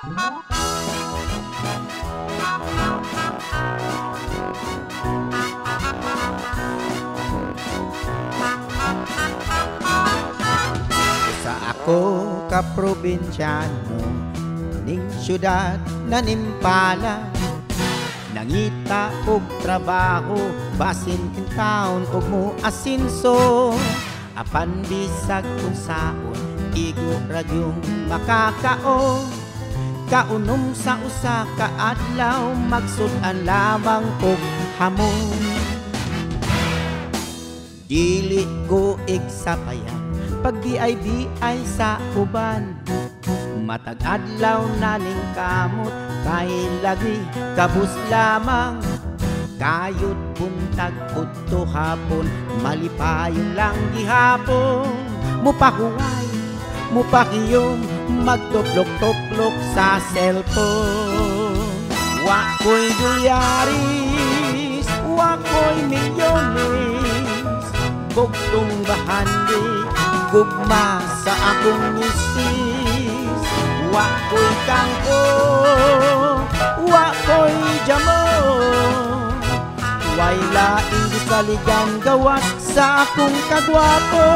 Sa ako ka probinsyano ning syudad na nimpala, nangita og trabaho basin kintaon og mo asinso. Apan bisag kung saon igo ra gyung makakaon, kaunom sa usa ka adlaw magsud-an lamang og hamon. Dili ko igsapayan pag bi-ay sa uban, matag adlaw na ning kamot kay lagi kabus lamang. Kayod buntag udto hapon malipayon lang gihapon, mupahuway mupakiyom magtuplok-tuplok sa cellphone. Wa ko'y dolyaris, wa ko'y milyones, bugtong bahandi gugma sa akong misis. Wa ko'y kangko, wa ko'y jamo, way laing gisaligan gawas sa akong kagwapo.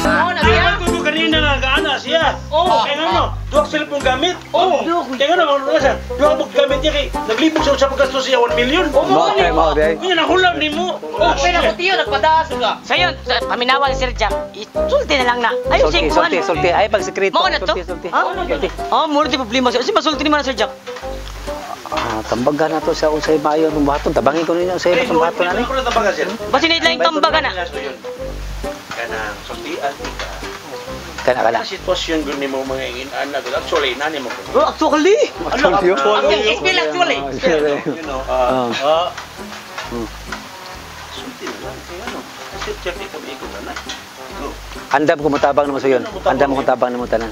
Ay, ko kanina nga gaana siya. Oo. Kaya nga no, duwag cellphone gamit. Oo. Kaya nga no, mga sir, duwag mo gamit niya kay naglibog sa usap paggasto siya 1 million. Oo, mao day. Kunya nahulam nimo. Oh, pero ko tiyo nagpadaas ka. Sayon, paminawan Sir Jack. Sulti na lang na. Ay, sulti, sulti, sulti. Ay pag sekreto. Sulti, sulti. Sulti. Oh, muro di problema siya. Si masulti ni man Sir Jack. Ah, tambagan na to sa unsay mayo ng buhaton. Tabangin ko ninyo unsay matong buhaton ani. Basin lang tambagan na. Kanang sultian ka. Kana kana. Sitwasyon gud nimo mga ingin-ana gud. Actually inani mo. Oh, actually. Actually. Actually, actually. You know. Sulti na lang kay ano. Kasi check ikaw ikaw na. Andam ko motabang namo sayon. Andam ko tabang namo tanan.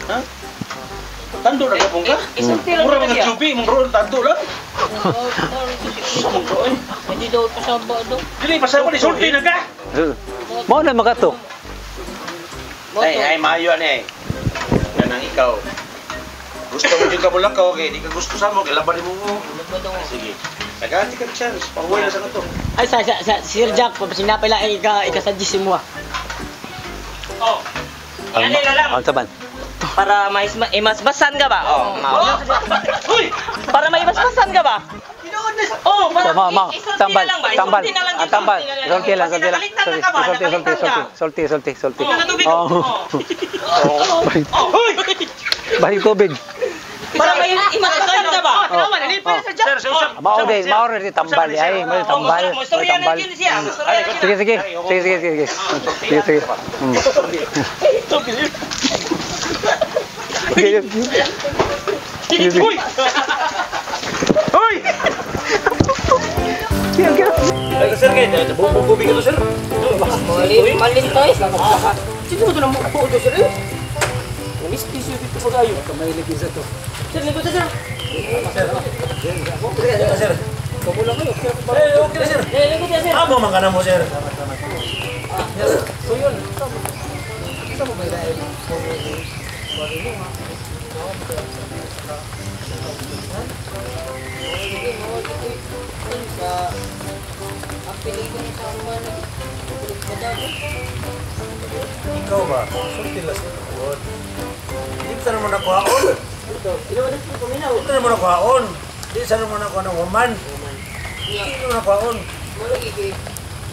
Ha? Tando na ka ka? Mura mga chubi, mura tando lang. Hindi daw pasaba do. Dili pasaba ni sulti na ka. Mao na makato. Ay, ay, maayo ani eh. Ganang ikaw. Gusto mo yung kabulakaw, kay di ka gusto sa mo, kay laban mo. Sige. Nagati ka chance, pahuway na sa kato. Ay, sa Sir Jack, sinapay lang ika-suggest mo. Oh. Ano na lang? Ang taban. Para maismasbasan ka ba? Oh. Uy! Para maibasbasan ka ba? Oh, para tambal, tambal, ang tambal. Sulti lang, sulti lang. Sulti, sulti, sulti, sulti, sulti. Oh. Hoy! Balik tubig. Para may imasbasan ka ba? Mao day, mao rin tambal ay, mao tambal. Tambal. Sige, sige. Sige, sige, sige. Sige, sige. Sige. Hoy! Hoy! Ay, sir, kay bubo ka to, sir. Malin tayo. Sino mo to na mo to, sir? Namistis yung dito pag-ayo. Kamay lagi sa to. Sir, lingkod sir. Sir. Kamulang kayo. Eh, okay na, sir. Lingkod sir. Amo man ka na mo, sir. So yun. Sa mo may dahil. Ikaw ba? Sulti lang sa tukod. Hindi sa naman nakuhaon. Hindi naman nakuhaon. Hindi sa naman nakuha ng woman. Hindi naman nakuhaon.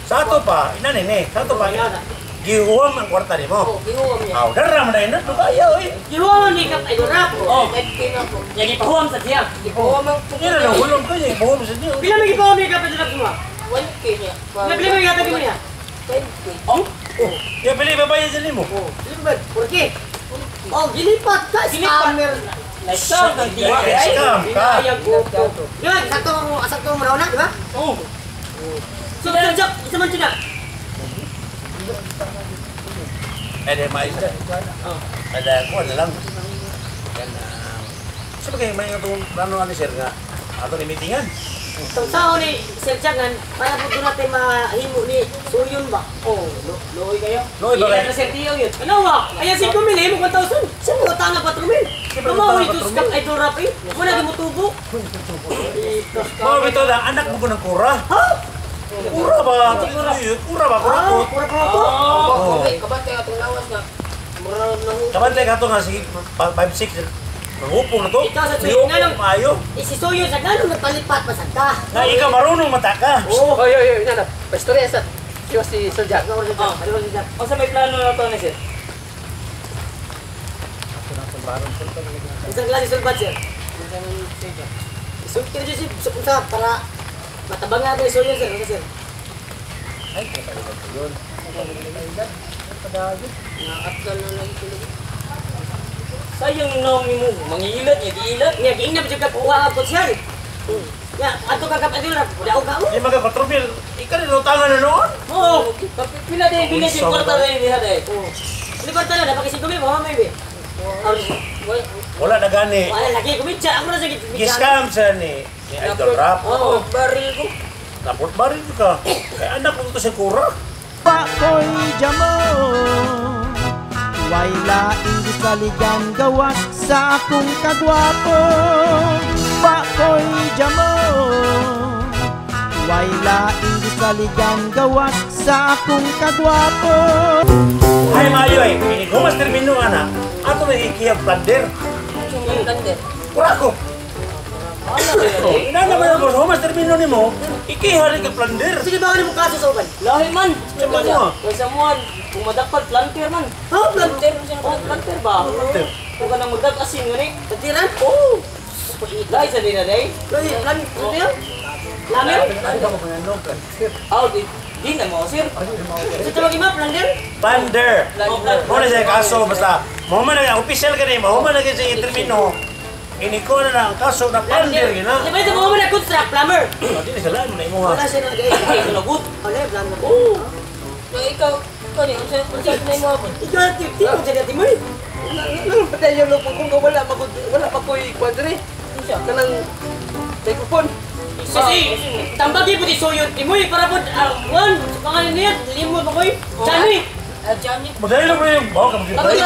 Sa ato pa, inanin eh. Sa ato pa, gihuwam ang kwarta ni mo. Gihuwam niya. Aw, dara man na yun. Kaya, oy. Gihuwam ni kap ay dorap. Oh. Yang ipahuwam sa siya. Gihuwam ang Hindi na lang, hulong ko niya. Ipahuwam sa niya. Pila may gipahuwam ni kap ay dorap mo? 1K niya. Pila may gatag mo niya? 10K. Oh? Ya, pili babayad sa nimo. Oh, dili ba? Por qué? Oh, gilipat ka, scammer. Scam ka. Scam ka. Yun, sakto mo raw na, di ba? Oo. So, Sir Jack, isa man siya. Eh, di mais na. Kada ko na lang. Sa bagay, may itong plano ani sir nga. Ato ni meetingan. So, sao ni Sir Jack nga, para po doon natin mahimo ni Suyon ba? Oh, looy kayo. Looy ba kayo? Sir Tio yun. Ano ba? Ayan, 5 mil, himo 1,000. Saan mo utang na 4 mil? Kamo ito sa Idol Rap eh. Muna di mo tubo. Mga bitaw na anak mo ko ng kura. Ha? Kura ba? Kura ba? Kura ko. Kura ko to. Oo. Kabantay atong lawas na. Kabantay ka to nga sige 5-6. Mangupong na to. Ikaw sa suyo, nga nang maayo. Isisuyo sa ganong nagpalipat pa sa ka. Na ikaw marunong mata ka. Oo. Oy, oy, oy, nana. Pastorya sa Siwa si Sir Jack. O sa may plano na to ni sir? Isang klase sulbat sir. Sulti rin siya sa para matabang nga ito isuyo sir. Ano sir? Ay, kaya yun. Sayang yung naong ni mo. Mangilat niya, diilat. Nga, giingna pa siya kakuha ako siya. Nga, ato ka kapatid na, wala ka Di mga 4,000. Ikaw rin utangan na noon. Oo. Pila din, pila din kwarta rin diha dai. Ano kwarta na, napakisig kami, mama may be. Wala na gani. Wala lagi, kumitsa. Ako na sa gitna. Giscam siya ni Idol Rap. Oo, baril ko. Napot baril ka. Kaya anak mo to sa kura. Pa ko'y jamo. Way laing gisaligan gawas sa akong kagwapo. Wa ko'y jamo. Way laing gisaligan gawas sa akong kagwapo. Ay maayo eh. Humas termino ana. Ato na ikiyag plunder. Plunder. Kura ko. Ina naman ako, humas termino nimo, ikiha rin ka plunder. Sige ba mo kaso sa uban? Lahi man. Sa mo. Kaysa mo, kung madakpan, planter man. Ha, planter? Oh, planter ba? Planter. Kung ka nang magdag asin nga ni. Planteran? Oo. Lahi sa din na day. Lahi, planter? Lamer? Oh, di na mo, sir. Sa tawag ima, planter? Plunder. Mo na siya kaso, basta, mo man na, official ka na, mo man na siya termino. Iniko na lang ang kaso na plunder, yun na. Di ba ito mo man na construct, plumber? Di na sila, mo na imo ha. Wala siya na gay. Ay, sulagot. Wala, plumber. Oo. Ikaw, ikaw ni, unsa na imo ako? Ikaw, ti mo siya dati mo. Nang patay yung lupon kung wala pa wala pa ko'y kwadre. Kanang microphone. Kasi, tambagi po di suyo timoy para po, one, pangalan niya, limo pa ko'y, Johnny. Johnny. Madali lang mo yung bawa ka mag-ibay.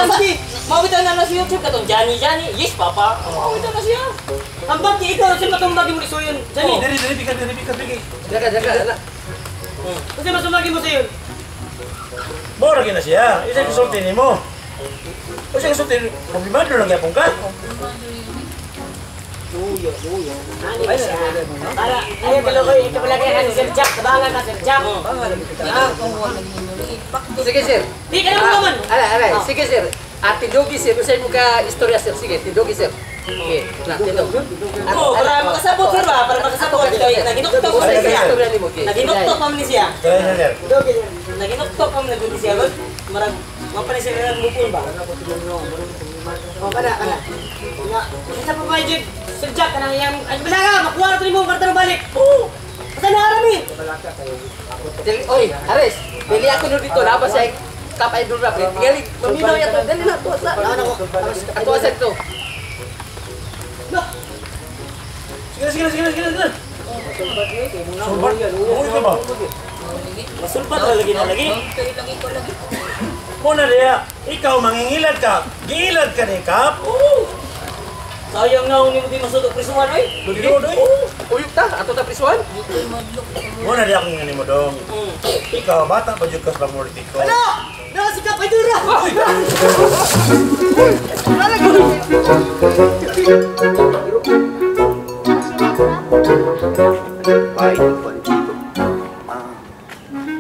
Mawita na na siya, chip katong Johnny, Johnny. Yes, papa. Mawita na siya. Tambag di ikaw, kasi matumbagi mo ni suyo, Johnny. Diri, diri, bikas, diri, bikas, bikas. Jaga, jaga, anak. Kasi masumagi mo suyo. Mora na siya. Isa kasulti ni mo. Isa kasulti, problemado lang yapong ka. Para, ayaw kalokoy, ikaw palagi ka si Sir Jack, tabangan ka Sir Jack. Sige, sir. Di ka naman naman. Alay, alay. Sige, sir. Ate Dogi, sir. Gusto mo ka istorya, sir. Sige, Tidogi, sir. Sige, na, Tidog. Oo, para makasabot, sir ba? Para makasabot. Naginuktok pa siya. Naginuktok pa man siya. Naginuktok pa man siya. Marag, mapanisir na lang mupon ba? O, kana, kana. Isa pa ba, Sir Jack, kanang iyang... Ay, bala ka! Makuha na ito ni mo, karta na balik! Oo! Basta naharami! Oy, Ares, dili ako nun dito. Labas siya. Kap Idol Rap. Tingali, maminaw yato. Dali na, tuwa sa. Tuwa sa ito. Sige, sige, sige, sige, sige. Sulbat. Uy ka ba? Masulbat na lagi na lagi. Muna niya, ikaw mangingilad ka. Giilad ka ni Kap. Oo. Sayang nga, hindi mo di masudok prisuan, oy. Dili, oy. Uyok ta, ato ta prisuan. Muna niya akong ingani mo dong. Ikaw, bata pa dyan ka sa pamulitiko. Ano? Nasa si Kap Idol Rap!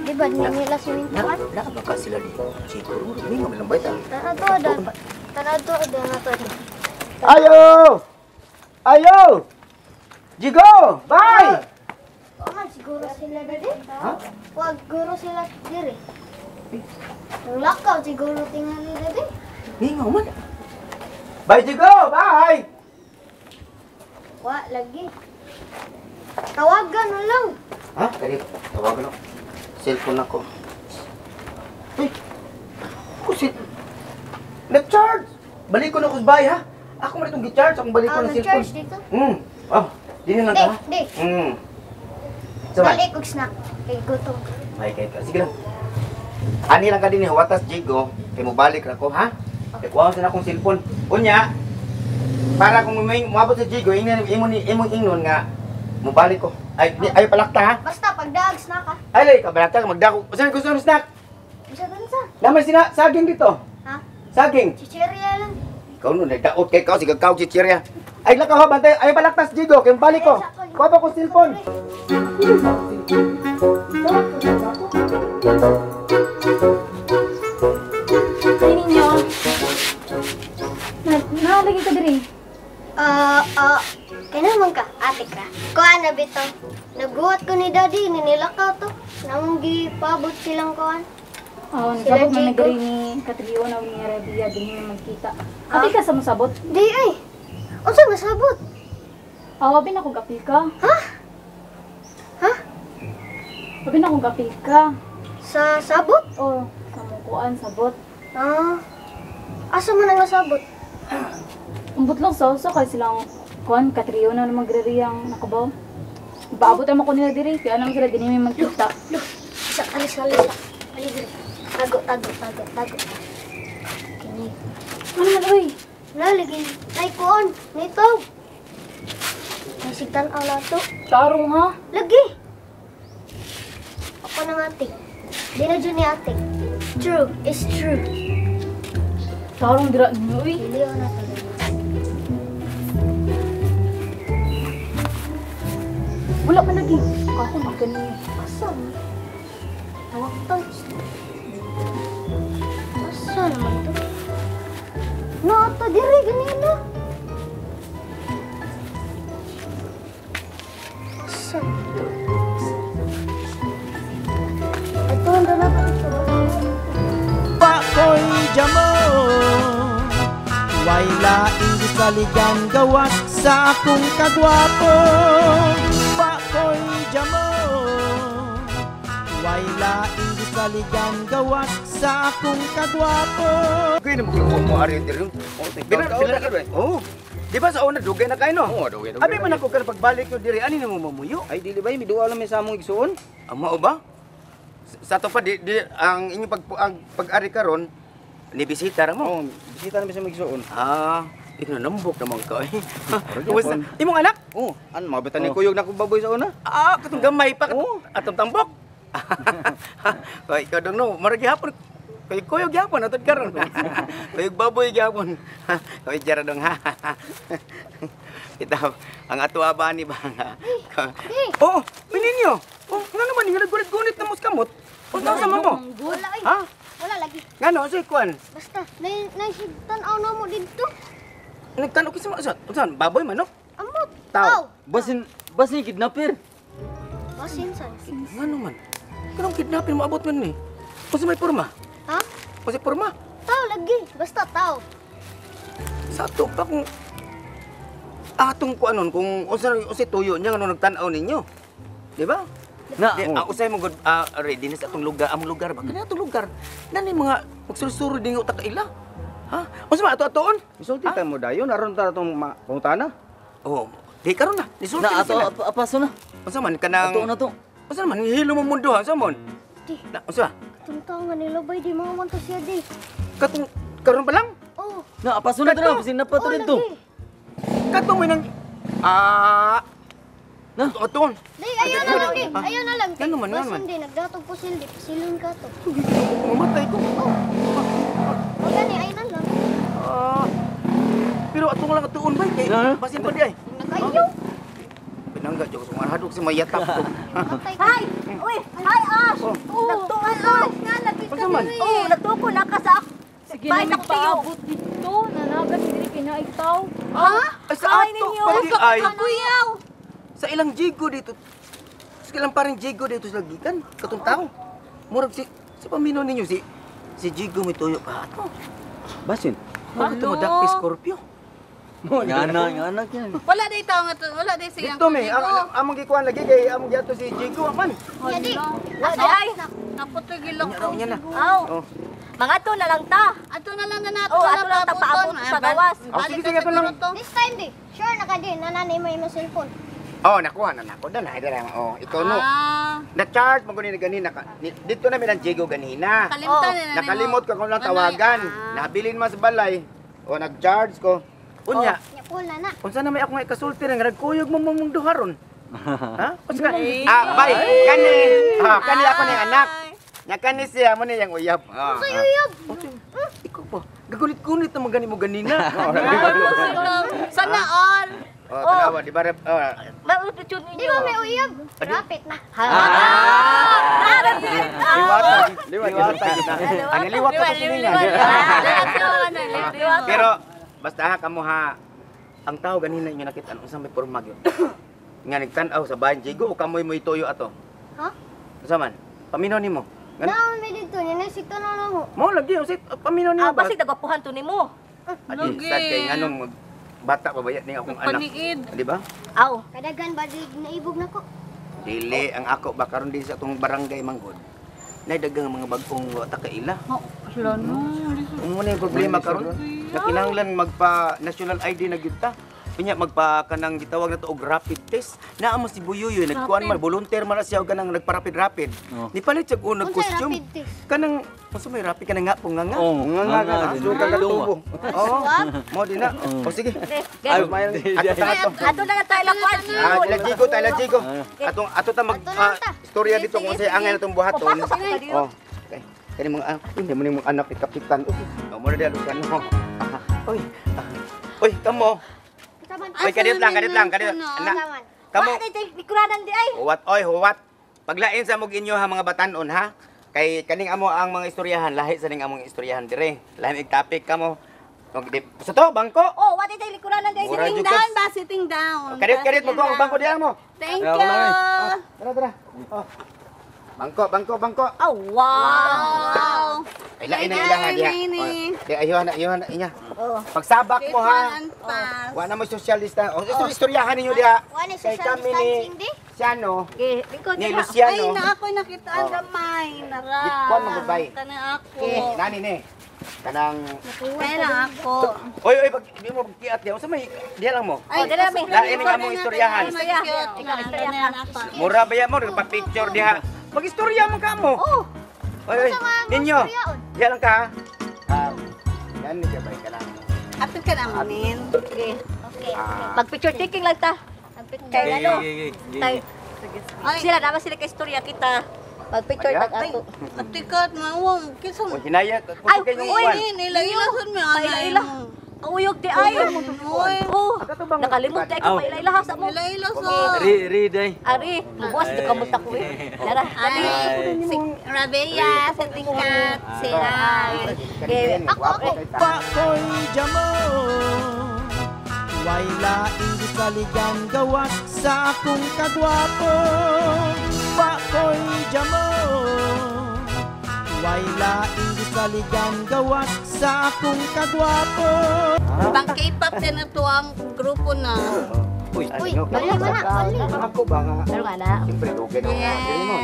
Di ba nila simintuan? Baka sila di siguro mingo man lang baita. Tara to, na to. Ayo! Ayo! Jigo! Bye! Oh, siguro sila diri. Ha? Wag guro sila diri. Lakaw siguro tingali diri. Mingo man. Bye Jigo! Bye! Wa lagi. Tawagan na lang. Ha? Dali, tawagan ako. Cellphone ako. Uy! Kusit! Nag-charge! Balik ko na ko sa bahay, ha? Ako man itong gi-charge. Akong balik ko ng cellphone. Nag-charge dito? Oh, dito lang ka, ha? Di, di. Sabay. Balik og snack. Kay gutom. Ay, kay ka. Sige lang. Ani lang ka din, watas Jigo. Kay mo balik ra ko, ha? Kay kuha sa akong cellphone. Unya, Para kung may moabot sa Jigo, imong ingnon nga mobalik ko. Ay, ay palakta ha. Basta pagdaag snack ha. Ay, lay ka balakta magdako. Usa gusto mo snack? Bisa dansa. Naman sina saging dito. Ha? Saging. Chichirya lang. Ikaw no nagdaot kay ka sige kaog chichirya. Ay lakaw ha bantay, ay palakta sa Jigo kay balik ko. Kuha pa ko cellphone. Ay ninyo. Nalagay ka diri. Kaya naman ka, ate ka. Kuan na bitaw. Naguhat ko ni Daddy, ninilakaw to. Namang gipabot silang kuan. Oo, nagsabot man nagari ni Catriona o ni Rabia, din mo magkita. Ate ka sa mosabot? Di ay. Unsa masabot? Aw, abi na kong gapil ka. Ha? Ha? Abi na kong gapil ka. Sa sabot? Oo, sa mong kuan, sabot. Ah. Asa man ang sabot? Umbot lang sa uso kay silang kuan Catriona na magreriyang nakabaw. Baabot naman ko nila diri, kaya naman sila din may magkita. Loh, isa alis alis. Alis diri. Tago tago tago tago. Kini. Ano man oy? Nalagi ay kuan nito. Nasigtan ang nato. Tarong ha? Lagi. Ako na ate. Di na dyan ni ate. True is true. Tarong dira ninyo oy. Dili na talaga. Wala pa lagi. Ako magkani. Asa? Tawag to. Asa naman to? Naata diri ganina. Asa to? Ito ang dala pa ito. Pakoy jamo. Way laing gisaligan gawas sa akong kagwapo. Pakoy jamo. Way laing gisaligan gawas sa akong kagwapo. Kaya na magluwa mo ari diri. Bila ka oh. Di ba sa una dugay na kay no? Oo, dugay dugay. Abi man ako kan pagbalik ko diri ani na mo mamuyo. Ay dili bay miduwa lang mi sa among igsuon. Amo ba? Sa to pa di ang inyong pag-ari karon ni bisita ra mo. Oo, bisita na mi sa among igsuon. Ah, inanambok naman ka eh. Kumusta? Imong anak? Oo, ano mabitan ni kuyog na ko baboy sa una. Ah, katong gamay pa atong tambok. Kay ikaw dong no, marag gihapon. Kay kuyog gihapon atod karon. Kuyog baboy gihapon. Kay jara dong ha. Itaw, ang ato aba ni ba? Oh, mininyo. Oh, ngano man nga naggunit-gunit na mos kamot? Unsa sa mo? Wala ay. Ha? Wala lagi. Ngano sa kuan? Basta naisigtan aw na mo didto. Nagtanok kinsa man unsa baboy manok? Amot. Tao. Basin kidnapper. Basin sa. Ngano man? Kanang kidnapper mo abot man ni. Unsa may porma? Ha? Unsa porma? Tao lagi, basta tao. Sa ato pa kung atong kuanon kung unsa tuyo niya ngano nagtan-aw ninyo. Di ba? Na, di, usay mo good ready na sa atong lugar, among lugar ba? Kani atong lugar. Nani mga magsursuro dingo ta kaila. Ha? Unsa man ato atoon? Isulti ta mo dayon aron ta atong pangutana. Oh, di karon na. Nisulti na na ato sila. apaso na. Unsa man kanang Ato na to. Unsa man hilo mo mundo ha? Unsa man? Di. Na, unsa? Katong tao nga nilabay di mga man to siya di. Katong karon pa lang? Oh. Na apaso na to na, basin na pa to Oh, dito. lagi. Katong mo nang Na? Aton. Di, ayaw na lang di. Ayaw na lang. Ngano man, ngano man? Basin di, nagdatog po sil di. Pasilon ka to. Mamatay ko. Oh. O gani, ayaw na lang. Pero atong lang atuon bay kay basin pa di ay. Nagayo. Pinangga jud ko hadok si mayatap ko. Matay ko. Hi! Uy! Hi, Ash! Nagtuon ko! Unsa man? Oo, nagtuon ko na ka sa Sige na Bakit ako paabot dito. Nanagan diri kinaitaw. Ha? Ay sa ato pa di ay. Kuyaw! Sa ilang jigo dito. Sa ilang parang jigo dito sa gikan katong tao. Murag si pamino ninyo si Jigo may tuyo ka ato. Basin. Bakit mo dakpi Scorpio? Ngana kyan. Wala day tao nga to, wala day siyang. Dito mi, ang among gikuan lagi kay among giadto si Jigo man. Ya di. Wala ay. Naputoy gilok ko. Nya na. Aw. Oh. Mga ato na lang ta. Ato na lang na nato. Oh, ato lang ta paabot sa gawas. Oh, sige, sige, ato lang. This time di. Sure na ka di. Nananay mo yung cellphone. Oh, nakuha na nako dala dala. Oh, ikaw no. Ah. Na-charge mo gani ganina. Dito na mi lang Jigo ganina. Kalimtan na Nakalimot ko kung lang tawagan. Nabilin man sa balay. O nag-charge ko. Unya. Nya cool na na. Unsa na may ako nga ikasulti nga nagkuyog mo mong duha ron. Ha? Unsa ka? Ah, bay, kani. Ah, kani ako ning anak. Nya kani siya mo ni yang uyab. Unsa uyab? Ikaw pa. Gagunit-gunit na magani mo ganina. Sana all. Oh, tanawa, di ba? Mautuchun ninyo. Di ba may uyab? Rapid na. Liwata, liwata. Ang liwat ka sa silingan. Pero basta ha kamo ha, ang tao ganina inyo nakita unsa may porma gyud. Nga nagtan-aw sa bahay Jigo o kamoy mo ituyo ato. Ha? Unsa man? Paminaw nimo. Naa may dito niya si tanan mo. Mo lagi unsa paminaw nimo. Ah, basig nagwapuhan to nimo. Lagi. Sad kay nganong bata pa bayat ning akong anak. Di ba? Aw. Kadagan ba di naibog nako? Dili ang ako ba karon din sa atong barangay manggod. Nay daghang mga bag-ong wa ta kaila. Oh, sila no. Mo na yung problema karon. Nakinahanglan magpa national ID na gyud ta. Unya magpa kanang gitawag na to og rapid test. Naa mo si Buyuyoy nagkuan man volunteer man na siya og kanang nagpa-rapid rapid. Nipalit siya og nag-costume. Kanang unsa may rapid kanang nga po nga nga. Oh, nga nga. Tubo. Oo. Mo din na. O sige. Ay, ato ato na lang tayo lakuan. Ah, sila Jigo, tayo lang Jigo. Atong ato ta mag istorya dito kung unsay angay natong buhaton. Oh. Okay. Kani mga hindi mo ning mga anak ni Kapitan. Oh, mo na diha lukan mo. Oy. Oy, kamo. Oy, kadiyot lang, kadiyot lang, kadiyot. Anak. Kamo. Ikuranan di ay. Huwat, oy, huwat. Paglain sa mog inyo ha mga batanon ha. Kay kaning amo ang mga istoryahan, lahi sa ning among istoryahan dire. Lahi mig topic kamo. Sa to, bangko. Oh, what itay likuranan di ay. Sitting down ba? Sitting down. Kadiyot, kadiyot mo ang bangko diha mo. Thank you. Tara, tara. Bangko, bangko, bangko. Oh, wow. Ay, lain ang ilaha diha. Di ayuhan na, ayuhan na inya. Pagsabak mo ha. Wa na mo social distance. O, istoryahan ninyo diha. Wa na social distancing di. Siano. Ni Luciano. Ay, na ako'y nakita ang gamay. Nara. Gitkuan mo babay. Kana ako. Nani ni. Kanang Kaya ako. Oy, oy, pag di mo pagkiat diha. Unsa may diha lang mo? Ay, lain ang among istoryahan. Mura ba ya mo nagpa-picture diha. Mag-istorya mo ka mo. Oh. Oy, oy, ninyo. Diha lang ka. Yan ni ka ka lang. Apil ka namin. Okay. Okay. Mag-picture taking lang ta. Kay ano? Tay. Sila naman sila kay istorya kita. Mag-picture tag ato. Atikat mawong kinsa. Oy, hinaya. Ay, uy, nila-ilason mi anay. Uyog di ay. Oh, nakalimot kay ko paila-ilaha sa mo. Ila-ilason. Ri, ri day. Ari, buwas di kamot ako eh. Tara. Ay, si Rabea, sa tingkat, si Ay. Ako, ako. Pakoy jamo. Way laing gisaligan gawas sa akong kagwapo. Pakoy jamo. Way laing gisaligan gawas sa akong kagwapo. Pang K-pop din na to ang grupo na. Uy, Uy, bali man na, bali. Ako ba nga? Pero nga na. Siyempre, dugay na ako. Dili mo,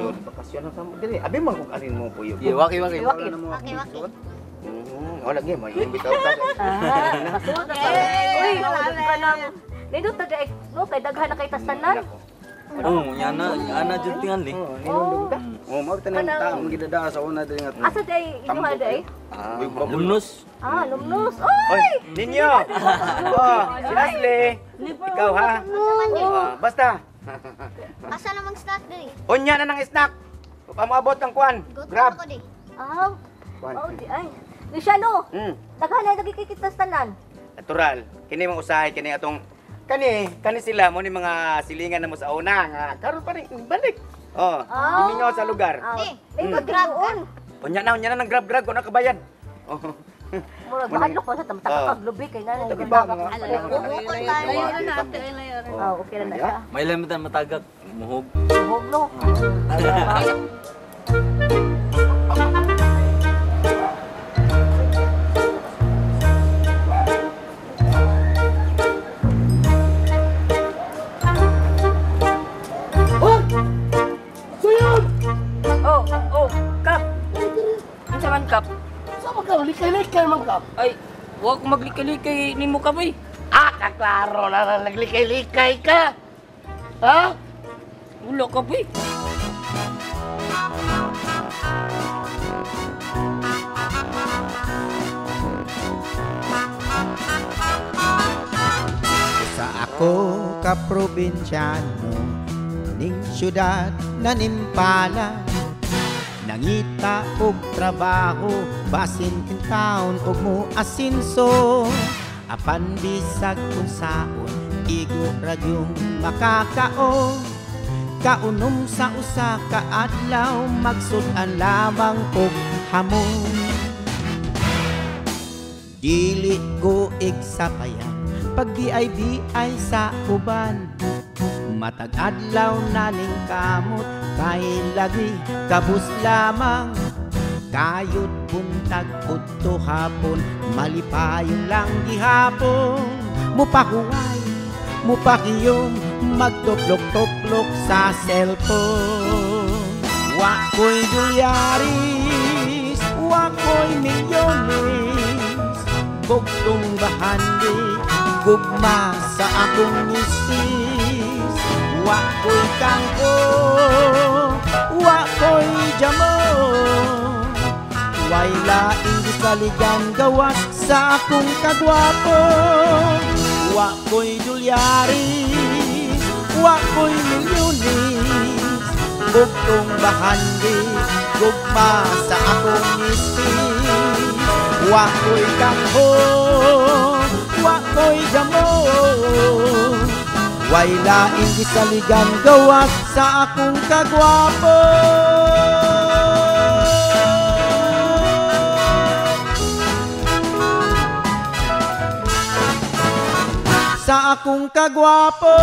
yun, bakasyon na sa mo. Dili, abi man kung alin mo puyo. Waki, waki. Waki. Waki, waki. Wala gyud, may imbitaw ta. Ah, uy, nindot na kay no kay daghan na kay tasanan. Oh, yana, ana jud tingali. Oh, Oh, mao tanan taong gidada sa una diri nga. Asa day inyuha day? Lumnos. Ah, lumnos. Oy, Oy! ninyo. Oh, si Ashley. Ikaw ha. Oh, basta. Asa namang snack diri? Unya na ng snack. Pamuabot ang kuan. Grab. Grab. Ako di. Aw. Kuan. Oh, di ay. Luciano, daghan na nagkikita tanan. Natural. Kini mga usahay kini atong kani kani sila mo ni mga silingan na mo sa una nga karon pa rin balik. Oh, gimingaw sa lugar. Di, Nindot grab ka. Unya na ng grab grab ko na kabayad. Oh. Murag mahadlok ko sa tamtakag lubi kay na. Iba mga Bukol tayo. Layo na ate, layo na. Oh, okay na na siya. May lamitan matagak. Muhog. Buhog no. Oh, oh, Kap. Unsa man Kap? Sama ka, likay-likay man ka. Ay, wa ko maglikay-likay nimo Kap eh. Ah, kaklaro na na naglikay-likay ka. Ha? Wala Kap eh. ko ka probinsyano ning syudad na nimpala. Nangita og trabaho basin taon og mo asinso. Apan bisag unsaon igo ra gyung makakaon. Kaunom sa usa ka adlaw magsud-an lamang og hamon. Dili ko igsapayan pag BIBI sa uban. Matag adlaw na ning kamot kay lagi kabus lamang. Kayod buntag udto hapon malipayon lang gihapon. Mupahuway, mupakiyom, magtuplok-tuplok sa cellphone. Wa ko'y dolyaris, wa ko'y milyones, bugtong bahandi, gugma sa akong misis. Wa ko'y kangko, wa ko'y jamo, way laing gisaligan gawas sa akong kagwapo. Wa ko'y dolyaris, wa ko'y milyones, bugtong bahandi, gugma sa akong misis. Wa ko'y kangko, wa ko'y jamo, way laing gisaligan gawas sa akong kagwapo. Sa akong kagwapo.